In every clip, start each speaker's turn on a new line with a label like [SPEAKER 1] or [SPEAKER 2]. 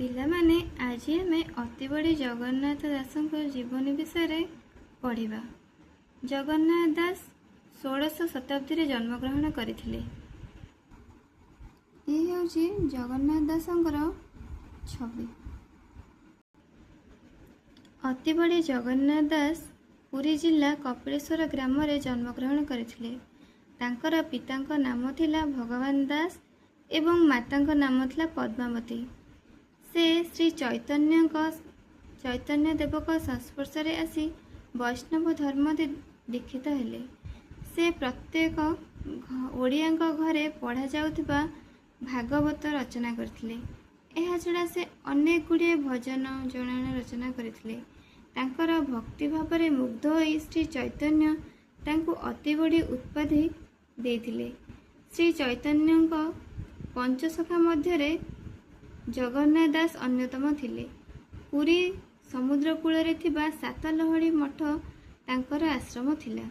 [SPEAKER 1] ପିଲାମାନେ, ଆଜି ଆମେ ଅତିବଡ଼ି ଜଗନ୍ନାଥ ଦାସଙ୍କ ଜୀବନୀ ବିଷୟରେ ପଢ଼ିବା। ଜଗନ୍ନାଥ ଦାସ ଷୋଡ଼ଶ ଶତାବ୍ଦୀରେ ଜନ୍ମଗ୍ରହଣ କରିଥିଲେ। ଏ ହେଉଛି ଜଗନ୍ନାଥ ଦାସଙ୍କର ଛବି। ଅତିବଡ଼ି ଜଗନ୍ନାଥ ଦାସ ପୁରୀ ଜିଲ୍ଲା କପିଳେଶ୍ୱର ଗ୍ରାମରେ ଜନ୍ମଗ୍ରହଣ କରିଥିଲେ। ତାଙ୍କର ପିତାଙ୍କ ନାମ ଥିଲା ଭଗବାନ ଦାସ ଏବଂ ମାତାଙ୍କ ନାମ ଥିଲା ପଦ୍ମାବତୀ। ସେ ଶ୍ରୀ ଚୈତନ୍ୟ ଦେବଙ୍କ ସଂସ୍ପର୍ଶରେ ଆସି ବୈଷ୍ଣବ ଧର୍ମରେ ଦୀକ୍ଷିତ ହେଲେ। ସେ ପ୍ରତ୍ୟେକ ଓଡ଼ିଆଙ୍କ ଘରେ ପଢ଼ାଯାଉଥିବା ଭାଗବତ ରଚନା କରିଥିଲେ। ଏହାଛଡ଼ା ସେ ଅନେକ ଗୁଡ଼ିଏ ଭଜନ ଜଣାଣ ରଚନା କରିଥିଲେ। ତାଙ୍କର ଭକ୍ତିଭାବରେ ମୁଗ୍ଧ ହୋଇ ଶ୍ରୀ ଚୈତନ୍ୟ ତାଙ୍କୁ ଅତିବଡ଼ି ଉପାଧି ଦେଇଥିଲେ। ଶ୍ରୀ ଚୈତନ୍ୟଙ୍କ ପଞ୍ଚସଖା ମଧ୍ୟରେ ଜଗନ୍ନାଥ ଦାସ ଅନ୍ୟତମ ଥିଲେ। ପୁରୀ ସମୁଦ୍ର କୂଳରେ ଥିବା ସାତଲହଡ଼ି ମଠ ତାଙ୍କର ଆଶ୍ରମ ଥିଲା।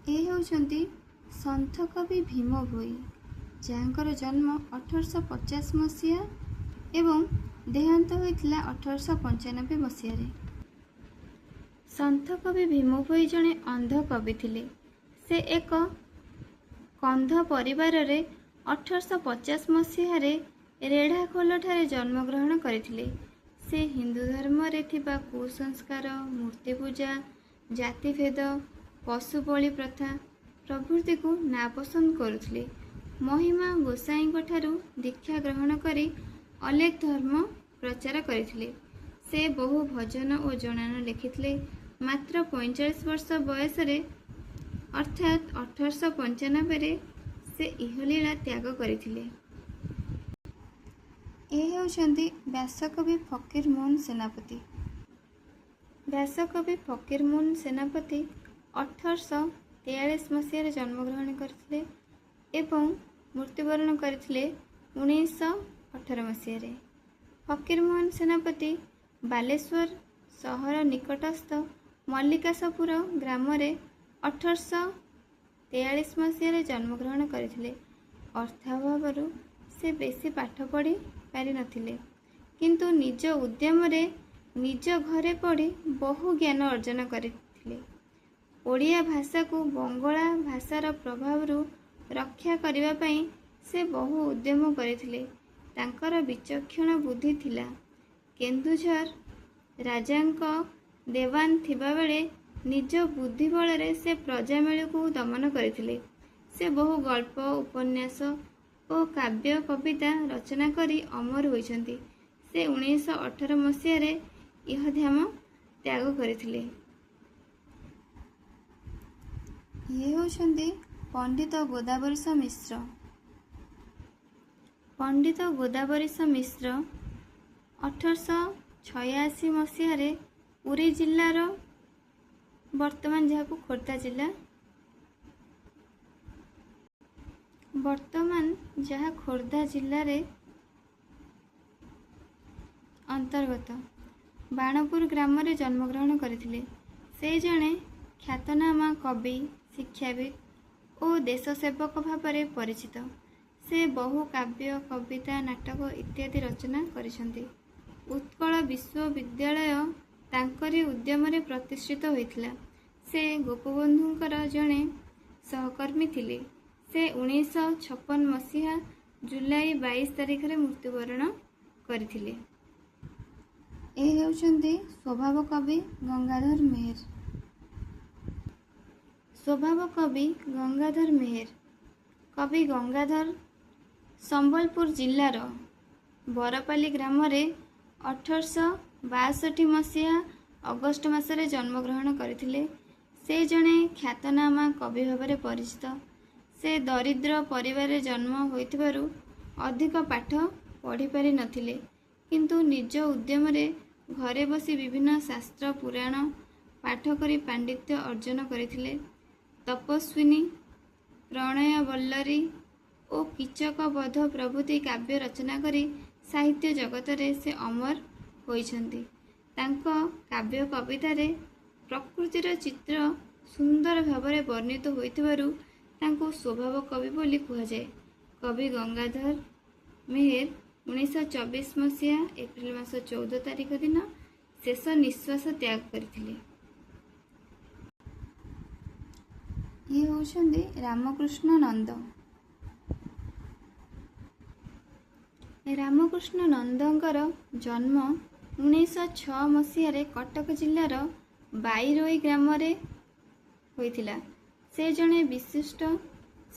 [SPEAKER 1] ଏ ହେଉଛନ୍ତି ସନ୍ଥକବି ଭୀମ ଭୋଇ, ଯାହାଙ୍କର ଜନ୍ମ 1850 ମସିହା ଏବଂ ଦେହାନ୍ତ ହୋଇଥିଲା 1895 ମସିହାରେ। ସନ୍ଥକବି ଭୀମ ଭୋଇ ଜଣେ ଅନ୍ଧ କବି ଥିଲେ। ସେ ଏକ କନ୍ଧ ପରିବାରରେ 1850 ମସିହାରେ ରେଢ଼ାଖୋଲଠାରେ ଜନ୍ମଗ୍ରହଣ କରିଥିଲେ। ସେ ହିନ୍ଦୁ ଧର୍ମରେ ଥିବା କୁସଂସ୍କାର, ମୂର୍ତ୍ତିପୂଜା, ଜାତିଭେଦ, ପଶୁବଳି ପ୍ରଥା ପ୍ରଭୃତିକୁ ନାପସନ୍ଦ କରୁଥିଲେ। ମହିମା ଗୋସାଇଁଙ୍କଠାରୁ ଦୀକ୍ଷା ଗ୍ରହଣ କରି ଅଲେଖ ଧର୍ମ ପ୍ରଚାର କରିଥିଲେ। ସେ ବହୁ ଭଜନ ଓ ଜଣାଣ ଲେଖିଥିଲେ। ମାତ୍ର 45 ବର୍ଷ ବୟସରେ, ଅର୍ଥାତ୍ 1895ରେ ସେ ଇହଲୀଳା ତ୍ୟାଗ କରିଥିଲେ। ଏ ହେଉଛନ୍ତି ବ୍ୟାସକବି ଫକୀରମୋହନ ସେନାପତି। ବ୍ୟାସକବି ଫକୀରମୋହନ ସେନାପତି 1843 ମସିହାରେ ଜନ୍ମଗ୍ରହଣ କରିଥିଲେ ଏବଂ ମୃତ୍ୟୁବରଣ କରିଥିଲେ 1918 ମସିହାରେ। ଫକୀରମୋହନ ସେନାପତି ବାଲେଶ୍ୱର ସହର ନିକଟସ୍ଥ ମଲ୍ଲିକାଶପୁର ଗ୍ରାମରେ 1843 ମସିହାରେ ଜନ୍ମଗ୍ରହଣ କରିଥିଲେ। ଅର୍ଥାଭାବରୁ ସେ ବେଶୀ ପାଠ ପଢ଼ି ପାରିନଥିଲେ, କିନ୍ତୁ ନିଜ ଉଦ୍ୟମରେ ନିଜ ଘରେ ପଢ଼ି ବହୁ ଜ୍ଞାନ ଅର୍ଜନ କରିଥିଲେ। ଓଡ଼ିଆ ଭାଷାକୁ ବଙ୍ଗଳା ଭାଷାର ପ୍ରଭାବରୁ ରକ୍ଷା କରିବା ପାଇଁ ସେ ବହୁ ଉଦ୍ୟମ କରିଥିଲେ। ତାଙ୍କର ବିଚକ୍ଷଣ ବୁଦ୍ଧି ଥିଲା। କେନ୍ଦୁଝର ରାଜାଙ୍କ ଦେୱାନ ଥିବାବେଳେ ନିଜ ବୁଦ୍ଧି ବଳରେ ସେ ପ୍ରଜାମେଳିକୁ ଦମନ କରିଥିଲେ। ସେ ବହୁ ଗଳ୍ପ, ଉପନ୍ୟାସ ଓ କାବ୍ୟ କବିତା ରଚନା କରି ଅମର ହୋଇଛନ୍ତି। ସେ 1918 ମସିହାରେ ଇହଧାମ ତ୍ୟାଗ କରିଥିଲେ। ଇଏ ହେଉଛନ୍ତି ପଣ୍ଡିତ ଗୋଦାବରୀଶ ମିଶ୍ର। ପଣ୍ଡିତ ଗୋଦାବରୀଶ ମିଶ୍ର 1886 ମସିହାରେ ପୁରୀ ଜିଲ୍ଲାର, ବର୍ତ୍ତମାନ ଯାହାକୁ ଖୋର୍ଦ୍ଧା ଜିଲ୍ଲା, ବର୍ତ୍ତମାନ ଯାହା ଖୋର୍ଦ୍ଧା ଜିଲ୍ଲାରେ ଅନ୍ତର୍ଗତ, ବାଣପୁର ଗ୍ରାମରେ ଜନ୍ମଗ୍ରହଣ କରିଥିଲେ। ସେ ଜଣେ ଖ୍ୟାତନାମା କବି, ଶିକ୍ଷାବିତ୍ ଓ ଦେଶସେବକ ଭାବରେ ପରିଚିତ। ସେ ବହୁ କାବ୍ୟ, କବିତା, ନାଟକ ଇତ୍ୟାଦି ରଚନା କରିଛନ୍ତି। ଉତ୍କଳ ବିଶ୍ୱବିଦ୍ୟାଳୟ ତାଙ୍କରି ଉଦ୍ୟମରେ ପ୍ରତିଷ୍ଠିତ ହୋଇଥିଲା। ସେ ଗୋପବନ୍ଧୁଙ୍କର ଜଣେ ସହକର୍ମୀ ଥିଲେ। ସେ 1956 ମସିହା ଜୁଲାଇ 22 ତାରିଖରେ ମୃତ୍ୟୁବରଣ କରିଥିଲେ। ଏ ହେଉଛନ୍ତି ସ୍ୱଭାବ କବି ଗଙ୍ଗାଧର ମେହେର। ସ୍ୱଭାବ କବି ଗଙ୍ଗାଧର ମେହେର। କବି ଗଙ୍ଗାଧର ସମ୍ବଲପୁର ଜିଲ୍ଲାର ବରପାଲି ଗ୍ରାମରେ 1862 ମସିହା ଅଗଷ୍ଟ ମାସରେ ଜନ୍ମଗ୍ରହଣ କରିଥିଲେ। ସେ ଜଣେ ଖ୍ୟାତନାମା କବି ଭାବରେ ପରିଚିତ। ସେ ଦରିଦ୍ର ପରିବାରରେ ଜନ୍ମ ହୋଇଥିବାରୁ ଅଧିକ ପାଠ ପଢ଼ିପାରି ନଥିଲେ, କିନ୍ତୁ ନିଜ ଉଦ୍ୟମରେ ଘରେ ବସି ବିଭିନ୍ନ ଶାସ୍ତ୍ର ପୁରାଣ ପାଠ କରି ପାଣ୍ଡିତ୍ୟ ଅର୍ଜନ କରିଥିଲେ। ତପସ୍ୱିନୀ, ପ୍ରଣୟବଲ୍ଲରୀ ଓ କୀଚକ ବଧ ପ୍ରଭୃତି କାବ୍ୟ ରଚନା କରି ସାହିତ୍ୟ ଜଗତରେ ସେ ଅମର ହୋଇଛନ୍ତି। ତାଙ୍କ କାବ୍ୟ କବିତାରେ ପ୍ରକୃତିର ଚିତ୍ର ସୁନ୍ଦର ଭାବରେ ବର୍ଣ୍ଣିତ ହୋଇଥିବାରୁ ତାଙ୍କୁ ସ୍ୱଭାବ କବି ବୋଲି କୁହାଯାଏ। କବି ଗଙ୍ଗାଧର ମେହେର 1924 ମସିହା ଏପ୍ରିଲ ମାସ 14 ତାରିଖ ଦିନ ଶେଷ ନିଶ୍ୱାସ ତ୍ୟାଗ କରିଥିଲେ। ଇଏ ହେଉଛନ୍ତି ରାମକୃଷ୍ଣ ନନ୍ଦ। ରାମକୃଷ୍ଣ ନନ୍ଦଙ୍କର ଜନ୍ମ 1906 ମସିହାରେ କଟକ ଜିଲ୍ଲାର ବାଇରୋଇ ଗ୍ରାମରେ ହୋଇଥିଲା। ସେ ଜଣେ ବିଶିଷ୍ଟ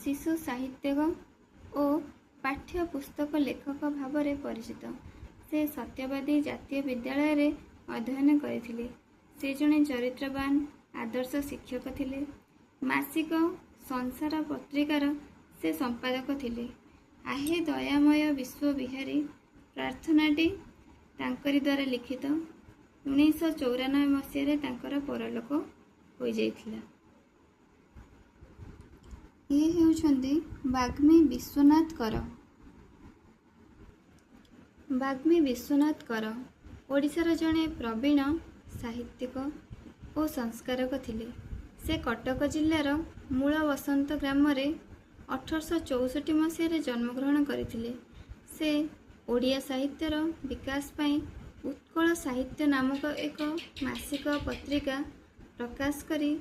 [SPEAKER 1] ଶିଶୁ ସାହିତ୍ୟିକ ଓ ପାଠ୍ୟ ପୁସ୍ତକ ଲେଖକ ଭାବରେ ପରିଚିତ। ସେ ସତ୍ୟବାଦୀ ଜାତୀୟ ବିଦ୍ୟାଳୟରେ ଅଧ୍ୟୟନ କରିଥିଲେ। ସେ ଜଣେ ଚରିତ୍ରବାନ ଆଦର୍ଶ ଶିକ୍ଷକ ଥିଲେ। ମାସିକ ସଂସାର ପତ୍ରିକାର ସେ ସମ୍ପାଦକ ଥିଲେ। ଆହେ ଦୟାମୟ ବିଶ୍ୱବିହାରୀ ପ୍ରାର୍ଥନାଟି ତାଙ୍କରି ଦ୍ୱାରା ଲିଖିତ। 1994 ମସିହାରେ ତାଙ୍କର ପରଲୋକ ହୋଇଯାଇଥିଲା। ଇଏ ହେଉଛନ୍ତି ବାଗ୍ମୀ ବିଶ୍ୱନାଥ କର। ବାଗ୍ମୀ ବିଶ୍ୱନାଥ କର ଓଡ଼ିଶାର ଜଣେ ପ୍ରବୀଣ ସାହିତ୍ୟିକ ଓ ସଂସ୍କାରକ ଥିଲେ। ସେ କଟକ ଜିଲ୍ଲାର ମୂଳ ବସନ୍ତ ଗ୍ରାମରେ 1864 ମସିହାରେ ଜନ୍ମଗ୍ରହଣ କରିଥିଲେ। ସେ ଓଡ଼ିଆ ସାହିତ୍ୟର ବିକାଶ ପାଇଁ ଉତ୍କଳ ସାହିତ୍ୟ ନାମକ ଏକ ମାସିକ ପତ୍ରିକା ପ୍ରକାଶ କରି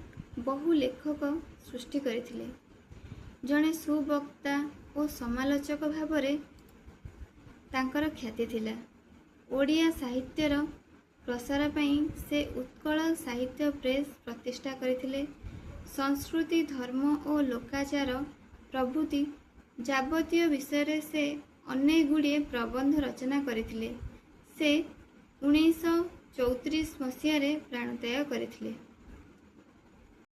[SPEAKER 1] ବହୁ ଲେଖକ ସୃଷ୍ଟି କରିଥିଲେ। ଜଣେ ସୁବକ୍ତା ଓ ସମାଲୋଚକ ଭାବରେ ତାଙ୍କର ଖ୍ୟାତି ଥିଲା। ଓଡ଼ିଆ ସାହିତ୍ୟର ପ୍ରସାର ପାଇଁ ସେ ଉତ୍କଳ ସାହିତ୍ୟ ପ୍ରେସ୍ ପ୍ରତିଷ୍ଠା କରିଥିଲେ। ସଂସ୍କୃତି, ଧର୍ମ ଓ ଲୋକାଚାର ପ୍ରଭୃତି ଯାବତୀୟ ବିଷୟରେ ସେ ଅନେକ ଗୁଡ଼ିଏ ପ୍ରବନ୍ଧ ରଚନା କରିଥିଲେ। ସେ 1934 ମସିହାରେ ପ୍ରାଣତ୍ୟାଗ କରିଥିଲେ।